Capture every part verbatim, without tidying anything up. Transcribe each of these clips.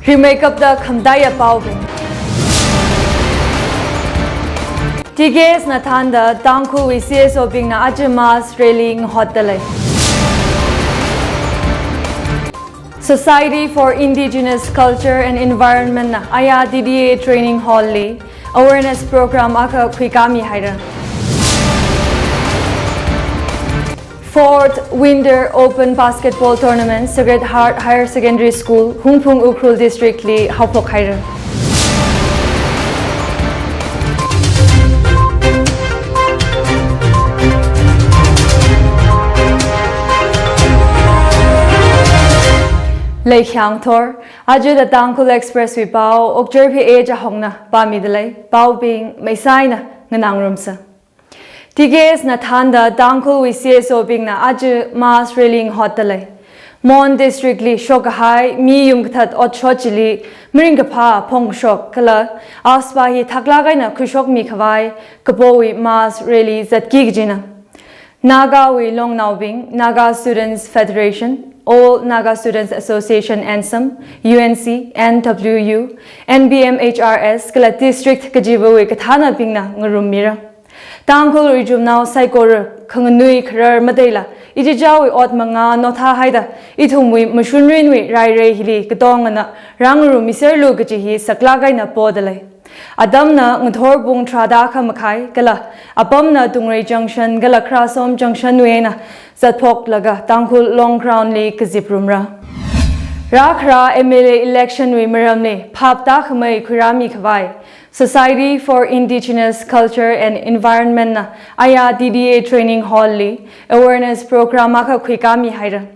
Rimeikapta khamataiya paobing. T K S na thānda Tangkhulwui C S O bingna aja mass rally ngahotdalei. Society for Indigenous Culture and Environment na aya T D A Training Hall li awareness program akha khuikāmihaira. Fourth Winter Open Basketball Tournament, Sacred Heart Higher Secondary School, Hungpung, Ukhrul District li haophokhaira. Leikhyang thor, aja The Tangkhul Express wui pao, Okchar Phe A Chahongna pāmidalei, paobing meisaina nganāngarumsa. T K S na thānda Tangkhulwui C S O bingna aja mass rally ngahotdalei. Mon District li shokkahai mi yumkathat otshot chili mirin kaphā phongshok kala aspā hi thaklāk eina khuishokmi khavai kapowui mass rally zatki kajina. Nagawui longnaobing, Naga Students Federation, All Naga Students Association, ANSAM, U N C, N W U, N B M H R S kala district kachivawui kathānabingna ngarummira. Tangkhul richumnao saikora khanganui kharar matheila, ichichāwui ot mangā nothahaida, ithumwui mashunrinwui rairei hili katongana rāngarummiserlu kaji hi saklāk eina podalei. Atamna ngathor pung tharāda khamakhai kala apamna Tungrei Junction kala Kharasom Junction wui eina zatphoklaga Tangkhul Long Ground li kaziprumra. Rākhara M L A election wui maramli phaptākhamei khuirāmi khavai Society for Indigenous Culture and Environment na aya T D A Training Hall li awareness program akha khuikāmihaira.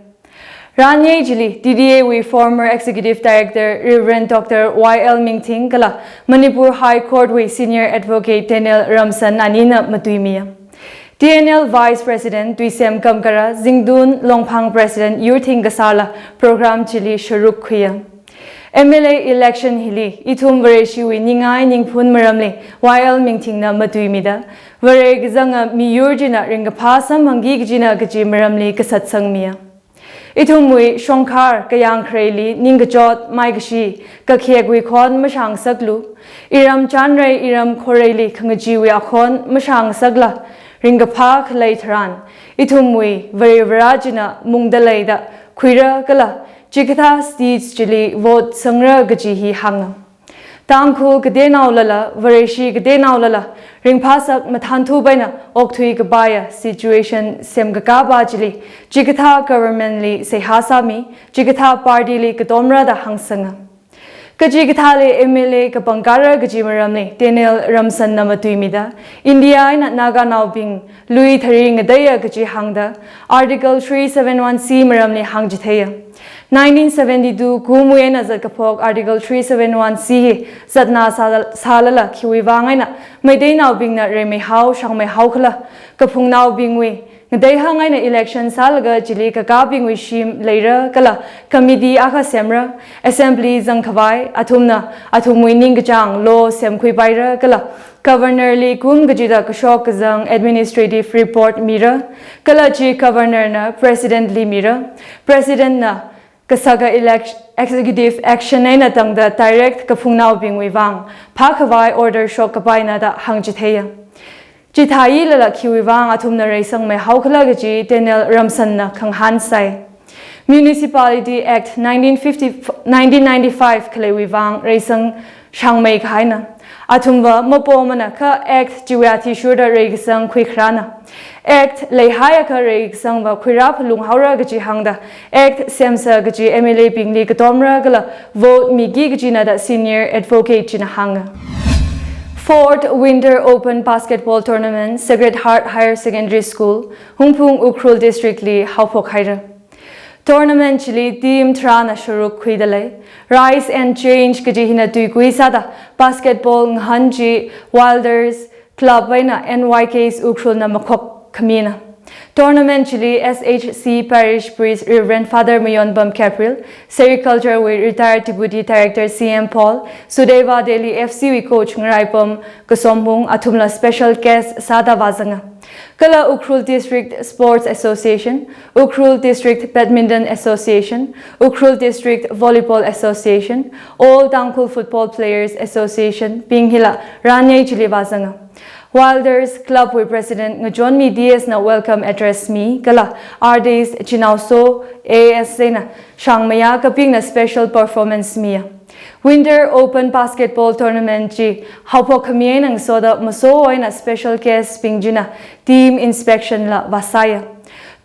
Ranyei chili T D A wui former Executive Director Reverend Doctor Y L Mingthing kala Manipur High Court wui Senior Advocate Daniel Ramsan anina matuimiya. T N L Vice President Tuisem Kamkara, Zingtun Longphang President Yurthing Kasarla program chili sharuk khuiya. M L A election hili ithum Vareshiwui ningai ningphun maramli Y L Mingthingna matuimida, Vare kazanga miyur china ringkaphā samphangki kajina kaji maramli kasatsangmiya. Ithumwui shongkhar kayāng khareili ningkachot maikashi kakhekwui khon mashāngasaklu, iram chanrei iram khoreili khangacheewui akhon mashāngasakla, ringkaphā khalei tharan, ithumwui Varivara china mungdaleida khuira kala chikathā states chili vote sangra kaji hi hānga. Tangkhul kateonaolala, Vareshi kateonaolala, ringphāsak mathānthup eina okthui kapaiya situation semkakāpa chili, chikathā government li seihā sāmi, chikathā party li katomra da hāngsanga. Kachikathāli M L A kapangkara kaji maramli Daniel Ramsanna matuimida, India eina Naganaobing lui thari ngateiya kaji hāngda, Article three seven one C maramli hāngchitheiya. Nineteen seventy-two kumwui eina zatkaphok Article three seven one C hi zatna sā-, sālala khiwui vang eina Meiteinaobingna reimeihao shāngmeihaokhala, kaphungnaobingwui ngateihāng eina election sālaga chili kakābingwui shim leira kala committee akha semra, assembly zangkhavai athumna athumwui ningkachāng law semkhuipaira kala Governor li kum kachida kashok kazang administrative report mira, kala chi Governor na President li mira, President na kasaka elect-, executive action eina tangda direct kaphungnaobingwui vang phākhavai order shokkapaina da hāngchitheiya. Chithālala khiwui vang athumna reisangmeihaokhala kaji Daniel Ramsanna khangahān sai. Municipality Act nineteen fifty, nineteen ninety-five khaleiwui vang reisang shāngmei kahaina. Athumva mapomana kha Act chiwui athishurda reikasang khuikharāna. Act leihaiakha reikasangva khuirā phalunghaora kaji hāngda, Act semsa kaji M L A bingli katomra kala vote miki kajina da senior advocate china hānga. Fourth Winter Open Basketball Tournament, Sacred Heart Higher Secondary School, Hungpung, Ukhrul District li haophokhaira. Tournament chili team tharāna sharuk khuidalei. Rise and Change kaji hina tuikui sāda basketball ngahān chi Wilders Club eina N Y Ks Ukhrulna makhok khamina. Tournament chili S H C Parish Priest Reverend Father Mayonbam Gabriel, Sericulture wui Retired Deputy Director C M Paul, Sudeva Delhi F C wui coach Ngaraipam Kasomhung athumla special guest sāda vāzanga. Kala Ukhrul District Sports Association, Ukhrul District Badminton Association, Ukhrul District Volleyball Association, All Tangkhul Football Players Association bing hila ranyei chili vāzanga. Wilders Club wui President Ngachonmi D S na welcome address mi, kala artist Chinao So A S eina Shangmaya Kapingna special performance miya. Winter Open Basketball Tournament chi haophok khami eina ngasoda maso eina special guest bing china team inspection la vāsāya.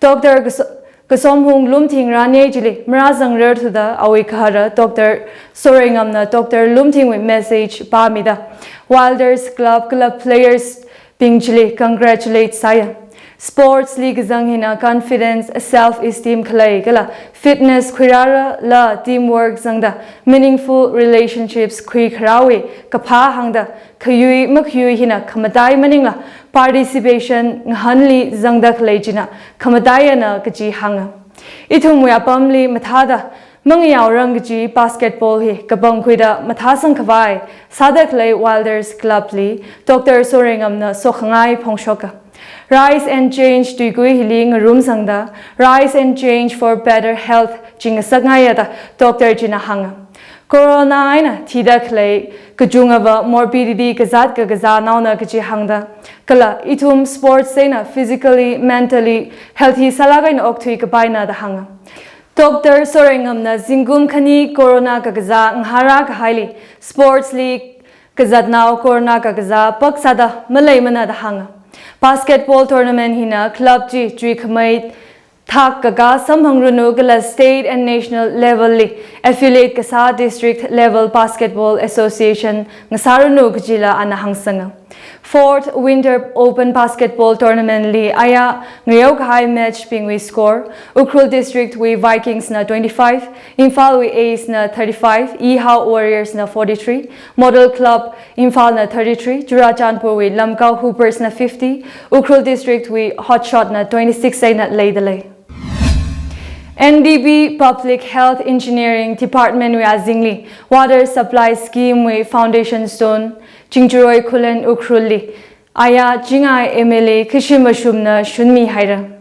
Doctor Kas- Kasomhung Lumthing ranyei chili marazangrar thuda awui kahara Doctor Soreinngamna Doctor Lumthing wui message pāmida Wilders Club kala players bing chili congratulate sāya. Sports li kazang hina confidence, self esteem khalei kala fitness khuirāra la teamwork zangda meaningful relationships khuikharāwui kaphā hāngda khayui makhayui hina khamataiya maningla participation ngahānli zangda khalei china khamataiyana kaji hānga. Ithumwui apamli mathāda mangayaorang kaji basketball hi kapangkhuida mathāsang khavai sāda khalei Wilders Club li Doctor Soreinngamna sokhangai phongshoka. Rise and Change tuikui hili ngarumsangda Rise and Change for Better Health chi ngasakngaiya da Doctor china hānga. Corona eina thida khalei kachungava morbidity kazāt kakazānaona kaji hāngda, kala ithum sports eina physically, mentally healthy sālaga eina okthui kapaina da hānga. Doctor Soreinngamna zingkum khani corona kakazā ngahārā kahaili sports li kazatnao corona kakazā pak sāda maleimana da hānga. Basketball tournament hina club chi chuikhamei thak kakā samphangranu kala state and national level li affiliate kasā district level basketball association ngasāranu kajila ana hāngsanga. Fourth Winter Open Basketball Tournament li aya ngayao kahai match bingwui score, Ukhrul District wui Vikings na twenty-five, Imphal wui Ace na thirty-five, Ihao Warriors na forty-three, Model Club Imphal na thirty-three, Churachandpur wui Lamka Hoopers na fifty, Ukhrul District wui Hotshot na twenty-six eina leidalei. N D B Public Health Engineering Department wui azingli Water Supply Scheme wui Foundation Stone Chingjaroi Khullen Ukhrul li aya chingai M L A Khashim Vashumna shunmi haira.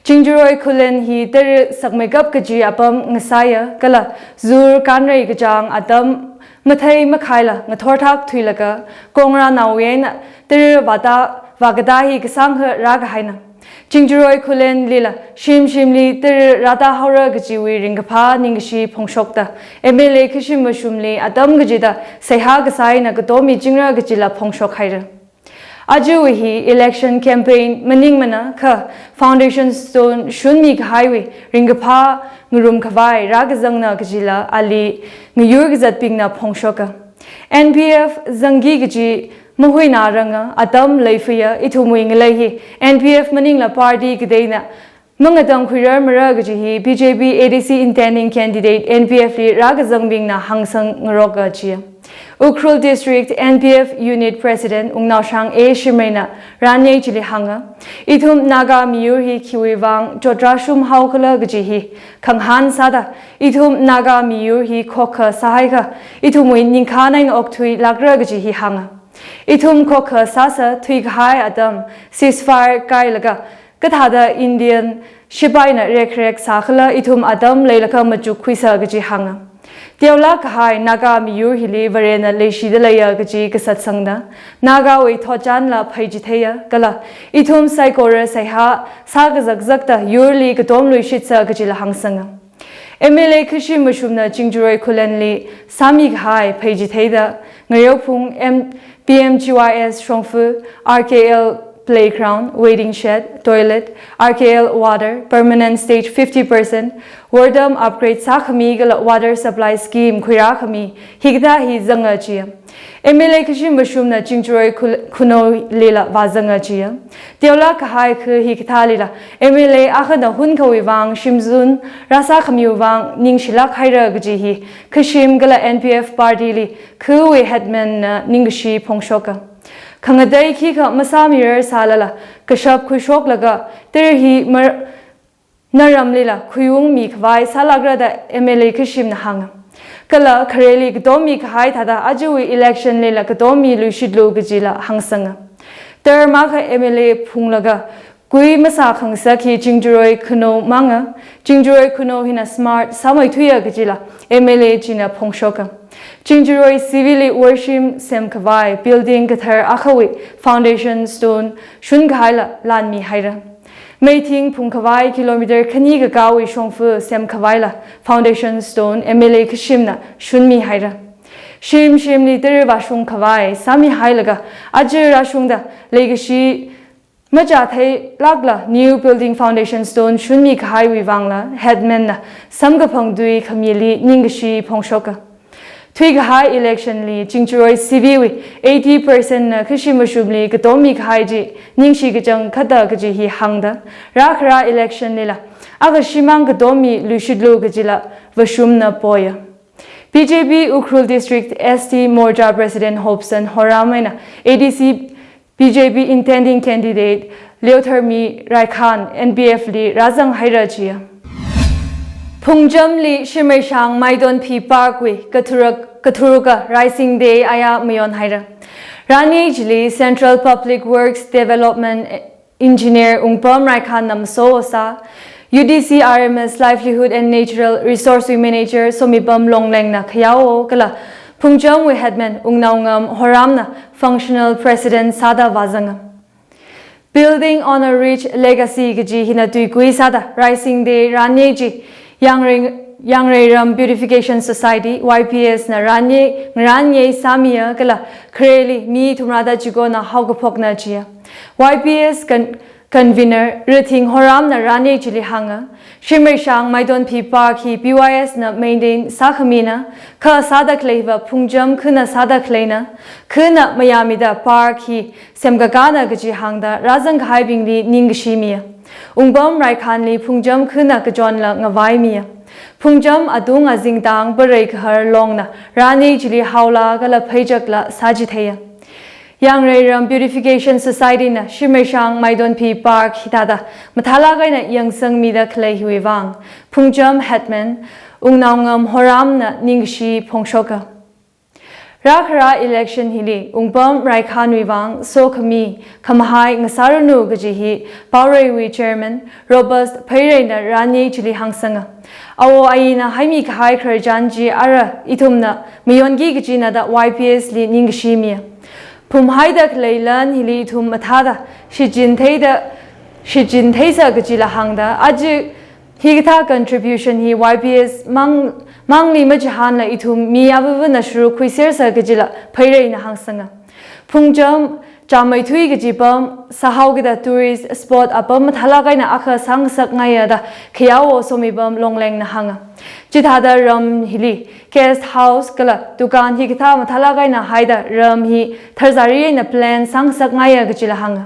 Chingjaroi Khullen hi tara sakmeikap kaji apam ngasāya kala zur kanrei kachāng atam mathei makhaila ngathorthak thuilaga kongra naoyena tara vāta vākatā hi kasāngkha rākahaina. Chingjaroi Khullen lila shim shimli tara rāta haora kajiwui ringkaphā ningkashi phongshokta M L A Khashim Vashumli atam kachida seihā kasā eina katommi chingra kajila phongshok haira. Ajawui hi election campaign maningmana kha Foundation Stone shunmi kahaiwui ringkaphā ngarum khavai rākazangna kajila ali ngayur kazatbingna phongshoka. N P F zangki kaji mahuinaranga atam leifuya ithumwui ngalei hi N P F maningla party kateina mangatangkhuirarmara kaji hi B J P A D C intending candidate N P F li rākazangbingna hāngsang ngaroka jiya. Ukhrul District N P F Unit President Wungnaoshang A Shimreina ranyei chili hānga. Ithum Naga miyur hi khiwui vang chotrashum haokhala kaji hi khangahān sāda, ithum Naga miyur hi khokha sāhaikha ithumwui ningkhān eina okthuilākra kaji hi hānga. Ithum khokha sāsa thuikahai atam ceasefire kailaga kathāda Indian shipaina rekrek sākhala ithum atam leilakha machukkhuisa kaji hānga. Teolāk kahai Naga miyur hili Varena leishida leiya kaji kasatsangda, Nagawui thotchanla pheichitheiya kala ithum saikora seihā sākazakzakta yurli katomluishitsa kajila hāngsanga. M L A Khashim Vashumna Chingjaroi Khullenli sāmi kahai pheichitheida ngareophung M-, P M G Y S shongfa, R K L playground, waiting shed, toilet, R K L water, permanent stage fifty percent, wardam upgrade sākhami kala water supply scheme khuirākhami hikathā hi zanga jiya. M L A Khashim Vashumna Chingjaroi Khul-, Khunou lila vāzanga jiya. Teolāk kahai kha hikathālila M L A akhana hunkhawui vang shimzun rāsākhamiwui vang ningshilāk haira kaji hi Khashim kala N P F party li khawui headman na ningkashi phongshoka. khangatei khikha masāmirar sālala, kashap khuishoklaga, tara hi mar-, naramlila khuiungmi khavai sālākra da M L A kashimna hānga. Kala khareli katommi kahai thāda ajawui election lila katommi luishitlu kajila hāngsanga. Term akha M L A phunglaga kui masākhangasak hi Chingjaroi Khunou manga, Chingjaroi Khunou hina smart sāmeithuiya kajila M L A china phongshoka. Chingjaroi C V li worshim semkhavai building kathar akhawui foundation stone shunkahaila lanmihaira. Meeting phungkhavai kilometer khani kakāwui shongfa semkhavaila foundation stone M L A kashimna shunmihaira. Shim shimli tara vāshungkhavai sāmihailaga aja rāshungda leikashi machātheilākla new building foundation stone shunmi kahaiwui vangla headman na samkaphang tui khamili ningkashi phongshoka. Thuikahai election li Chingjaroi C V wui eighty percent na kashi mashumli katommi kahai chi ningshi kachang khata kaji hi hāngda, rākhara election lila akha shimang katommi luishitlu kajila vāshumna poya. B J P Ukhrul District S T Morcha President Hobson Horam eina A D C B J P intending candidate Leotharmi Raikhan N P F li rāzanghaira jiya. Phungjamli Shimreishang Maidonphi Park wui katharak-, katharuka Raising Day aya mayonhaira. Rani chili Central Public Works Development Engineer Wungpam Raikhanna maso sā, U D C R M S Livelihood and Natural Resource wui Manager Somipam Longlengna khayao kala Phungjamwui Headman Wungnaongam Horamna Functional President sāda vāzanga. Building on a Rich Legacy kaji hina tuikui sāda Raising Day rani chi Yangrei, Yangrei Ram Beautification Society, Y P S na rani, ngarani sāmiya kala khareli mi thumrada chikona haokaphokna jiya. Y P S con-, convener Rathing Horamna rani chili hānga, Shimreishang Maidonphi Park hi B Y S na maintain sākhamina, kha sāda khaleiva Phungjam khana sāda khaleina, khana mayāmida park hi semkakāna kaji hāngda rāzangkahaibingli ningkashi miya. Wungpam Raikhanli Phungjam khana kachonla ngavaimiya. Phungjam atung azingtang pareigahar longna rani chili haola kala pheichakla sāchitheiya. Yangrei Ram Beautification Society na Shimreishang Maidonphi Park hithāda mathālāk eina yangsangmida khalei hiwui vang Phungjam Headman Wungnaongam Horamna ningkashi phongshoka. Rākhara election hili Wungpam Raikhanwui vang sokhami khamahai ngasāranu kaji hi Paoreiwui Chairman Robust Pheireina rani chili hāngsanga. Awo ayina haimi kahai khararchan chi ara ithumna mayonki kajina da Y P S li ningkashi miya. Phumhaida khalei lan hili ithum mathāda shichintheida, shichintheisa kajila hāngda, aja hikathā contribution hi Y P S mang, mangli machihānla ithum mi avāvana sharuk khuisersa kajila Pheireina hāngsanga. Phungjam chāmeithui kaji pam sāhaokida tourist spot apam mathālāk eina akha sāngasakngaiya da khayao Somipam Longlengna hānga. Chithāda ram hili guest house kala dukan hikathā mathālāk eina haida ram hi tharzari eina plan sāngasakngaiya kajila hānga.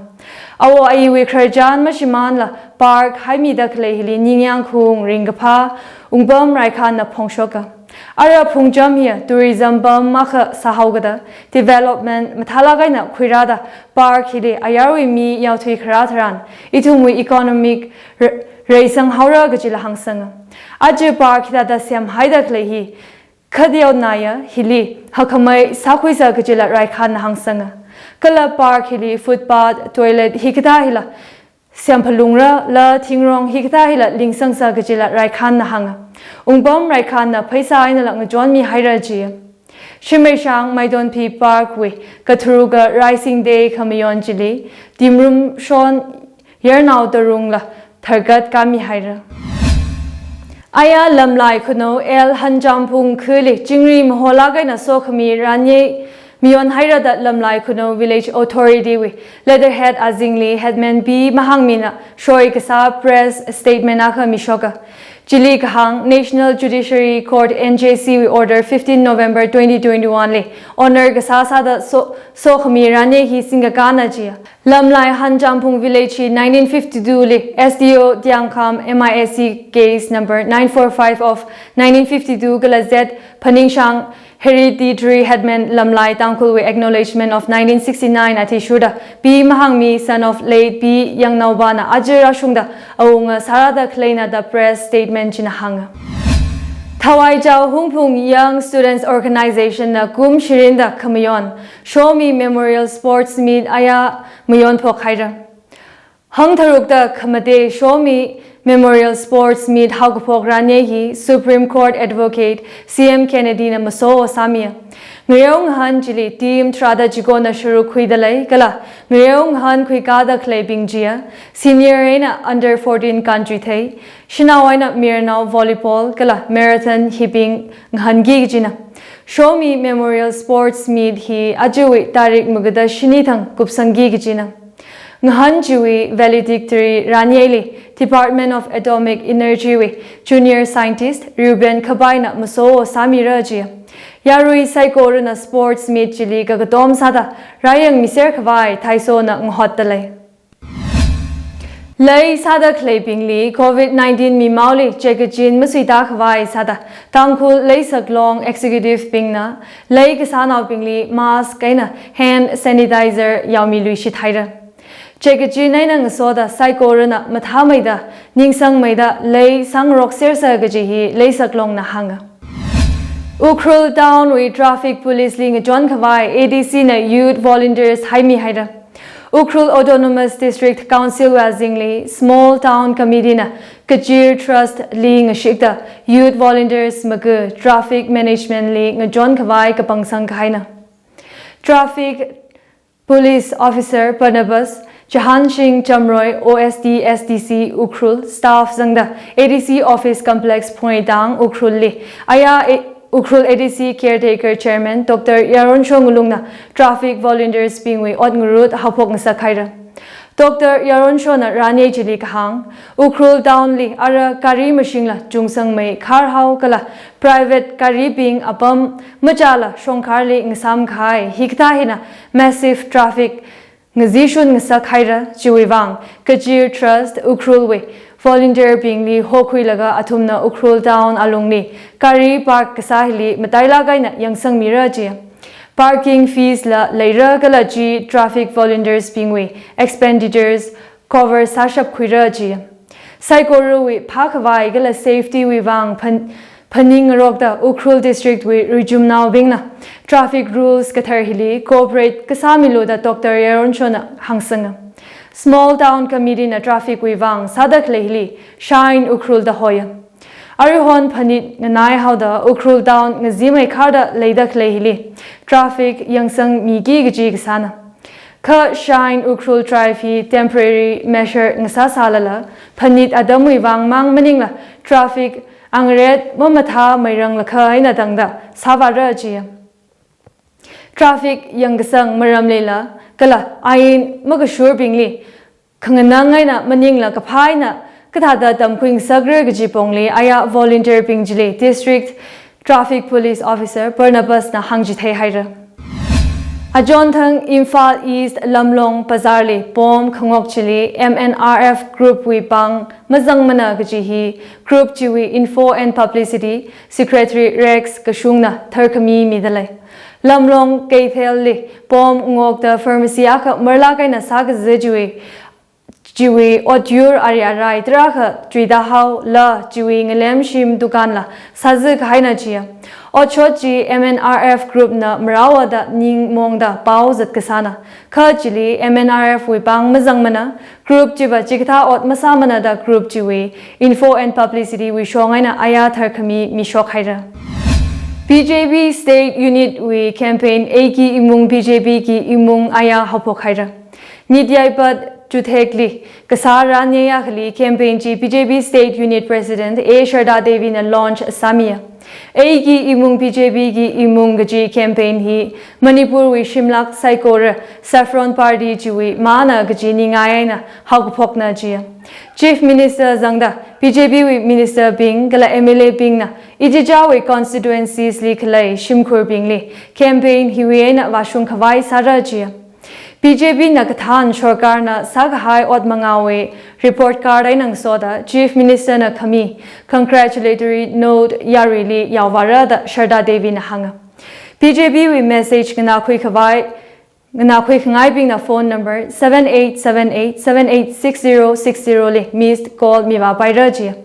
Awo ayiwui khararchan mashimānla park haimida khalei hili ningyāng khaung ringkaphā Wungpam Raikhanna phongshoka. Ara Phungjam hiya tourism pam akha sāhaokida development mathālāk eina khuirāda park hili ayarwui mi yaothui kharā tharan ithumwui economic re-, reisanghaora kajila hāngsanga. Aja park hithāda semhaida khalei hi khateonaya, hili hakhamei sākhuisa kajila Raikhanna hāngsanga. Kala park hili footpath, toilet hikathā hila semphalungra, la thingrong hikathā hila lingsangsa kajila Raikhanna hānga. Wungpam Raikhanna pheisā einala ngachonmihaira jiya. Shimreishang Maidonphi Park wui katharuka Raising Day khamayon chili Timrumshon Yarnao Tarungla tharkat kāmihaira. Aya Lamlai Khunou L Hanjamphung khali chingri maholāk eina sokhami rani mayonhaira da Lamlai Khunou Village Authority wui letterhead azingli Headman P Mahāngmina soi kasā press statement akha mishoka. Chili kahāng National Judiciary Court, N J C wui order fifteen November twenty twenty-one li honour kasā sāda so, sokhami rani hi singkakāna jiya. Lamlai Hanjamphung Village hi nineteen fifty-two li S D O Tiangkham M I S C case number nine four five of nineteen fifty-two kala Z Phaningshang Hereditary Headman Lamlai Tangkhulwui acknowledgement of nineteen sixty-nine athishurda P Mahangmi, son of late P Yangnaobana aja rāshungda awunga sārāda khaleina da press statement china hānga. Thawaichao Hungphung Young Students Organization na kum shirinda khamayon Shomi Memorial Sports Meet aya mayonphok haira. Hangtharukda khamatei Shomi Memorial Sports Meet haokaphok ranye hi Supreme Court Advocate C M Kennedy na maso sāmiya. Ngareo ngahān chili team tharāda chikona sharuk khuida lei kala ngareo ngahān khuikāda khaleibing chiya senior eina under fourteen kanchuithei, shanao eina mirnao volleyball kala marathon hibing ngahānki kajina. Shomi Memorial Sports Meet hi ajawui tarik magada shini thang kupsangki kajina. Ngahān chiwui valedictory ranyeli Department of Atomic Energy wui Junior Scientist Reuben Khabaina maso sāmira ji. Yarui saikorana sports meet chili kakatom sāda rāyangmiser khavai Thaisona ngahotta lei. Lei sāda khaleibingli covid nineteen mimaoli chekachin masuita khavai sāda Tangkhul Leisaklong Executive bingna lei kasānaobingli mask eina hand sanitizer yaomiluishit haira. Chekachin eina ngasoda saikorana mathāmeida, ningsangmeida lei sāngaroksersa kaji hi Leisaklongna hānga. Ukhrul Town wui Traffic Police li ngachon khavai A D C na Youth Volunteers haimi haira. Ukhrul Autonomous District Council wui azingli Small Town Committee na Kachir Trust li ngashikta Youth Volunteers maga Traffic Management li ngachon khavai kapangsang kahaina. Traffic Police Officer Barnabas Jahanshing Chamroy, O S D S D C Ukhrul, staff zangda A D C Office Complex Phoitang Ukhrul li aya A-, Ukhrul A D C Caretaker Chairman Doctor Yaronsho Ngulungna traffic volunteers bingwui ot ngarut haophok ngasak haira. Doctor Yaronsho na ranye chili kahāng, Ukhrul Town li ara gari mashingla chungsangmei kharhao kala private garibing apam machāla shongkharli ngasam kahai hikathā hina massive traffic ngazishun ngasak haira. Chiwui vang Kachir Trust Ukhrul wui volunteer bingli hokhuilaga athumna Ukhrul Town alungli gari park kasā hili matailāk eina yangsangmira ji. Parking fees la leira kala chi traffic volunteers bingwui expenditures cover sāshap khuira ji. Saikorawui phākhavai kala safety wui vang phan-, phaningngarokta Ukhrul District wui rijumnaobingna traffic rules kathar hili cooperate kasāmilu da Doctor Yaronsho na hāngsanga. Small Town Committee na traffic wui vang sāda khalei hili Shine Ukhrul da hoya. Aruihon phanit nganai haoda Ukhrul Town ngazimei kharda leida khalei hili traffic yangsangmiki kaji kasāna. Kha Shine Ukhrul Drive hi temporary measure ngasāsālala, phanit atamwui vang mang maningla traffic angret mamathāmeirang lakha eina tangda sāvāra ji. Traffic yangkasang maramlila kala ain makashurbingli khanganang eina maningla kaphā eina kathāda tamkhui ngasakra kaji pongli aya volunteer bing chili District Traffic Police Officer Barnabas na hāngchithei haira. Achonthang Imphal East Lamlong Bazar li bomb khangok chili M N R F group wui pāng mazangmana kaji hi group chiwui Info and Publicity Secretary Rex Kashungna tharkhami mida lei. Lamlong Keithelli bomb ngokta pharmacy akha marlāk eina sākaza chiwui, chiwui otyur ari arai tarākha chuida haola chiwui ngalem shim dukanla sāza kahaina jiya. Otshot chi M N R F group na maraoda ningmongda pao zat kasāna. Kha chili M N R F wui pāng mazangmana, group chiva chikathā ot masāmana da group chiwui Info and Publicity wui shong eina aya tharkhami mishok haira. B J P State Unit wui campaign Eiki Imung B J P ki Imung aya haophok haira. Nit yaipat chuthekli kasā ranye akhali campaign chi B J P State Unit President A Sharda Devi na launch sāmiya. Eiki Imung B J P ki Imung kaji campaign hi Manipur wui shimlak saikora Saffron Party chiwui mana kaji ningai eina haokaphokna jiya. Chief Minister zangda B J P wui minister bing kala M L A bingna ichichāwui constituencies li khalei shimkhurbingli campaign hiwui eina vāshung khavai sāra jiya. B J P na kathān sorkarna sākahai ot mangāwui report card eina ngasoda Chief Minister na khami congratulatory note yaruili yaovāra da Sharda Devi na hānga. B J P wui message nganākhui khavai, nganākhui khangaibingna phone number seven eight seven eight seven eight six zero six zero li missed call mivāpaira jiya.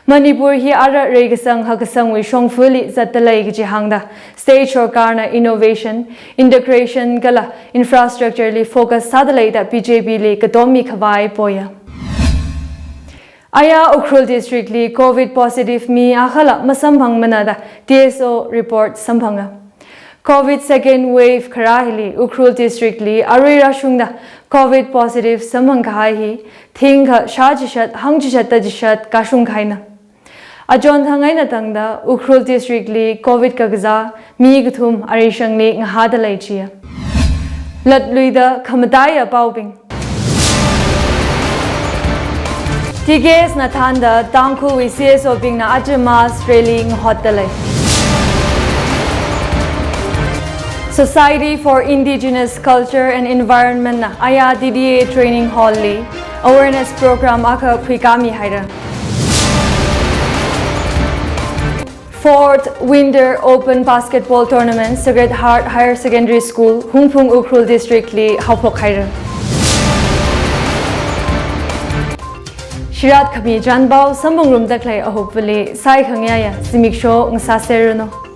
Manipur hi ara reikasang hakkasangwui shongfali zatdalei kaji hāngda state sorkarna innovation, integration kala infrastructure li focus sādalei da B J P li katom mikhavai poya. Aya Ukhrul District li covid positive mi akhala masamphangmana da T S O report samphanga. Covid second wave kharā hili Ukhrul District li arui rāshungda covid positive samphang kahai hi thingkha shāchishat hangchishat tachishat kashung kahaina. Achonthang eina tangda Ukhrul District li covid kakazā mi kathum arishangli ngahāda lei jiya. Latluida khamataiya paobing. T K S na thānda Tangkhulwui C S O bingna aja mass rally ngahotda lei. Society for Indigenous Culture and Environment na aya T D A Training Hall li awareness program akha khuikāmihaira. Fourth Winter Open Basketball Tournament, Sacred Heart Higher Secondary School, Hungpung, Ukhrul District li haophokhaira. Shirat khami chānpao samphang ngarumda khalei ahupvali saikhangayāya zimiksho ngasāserranu.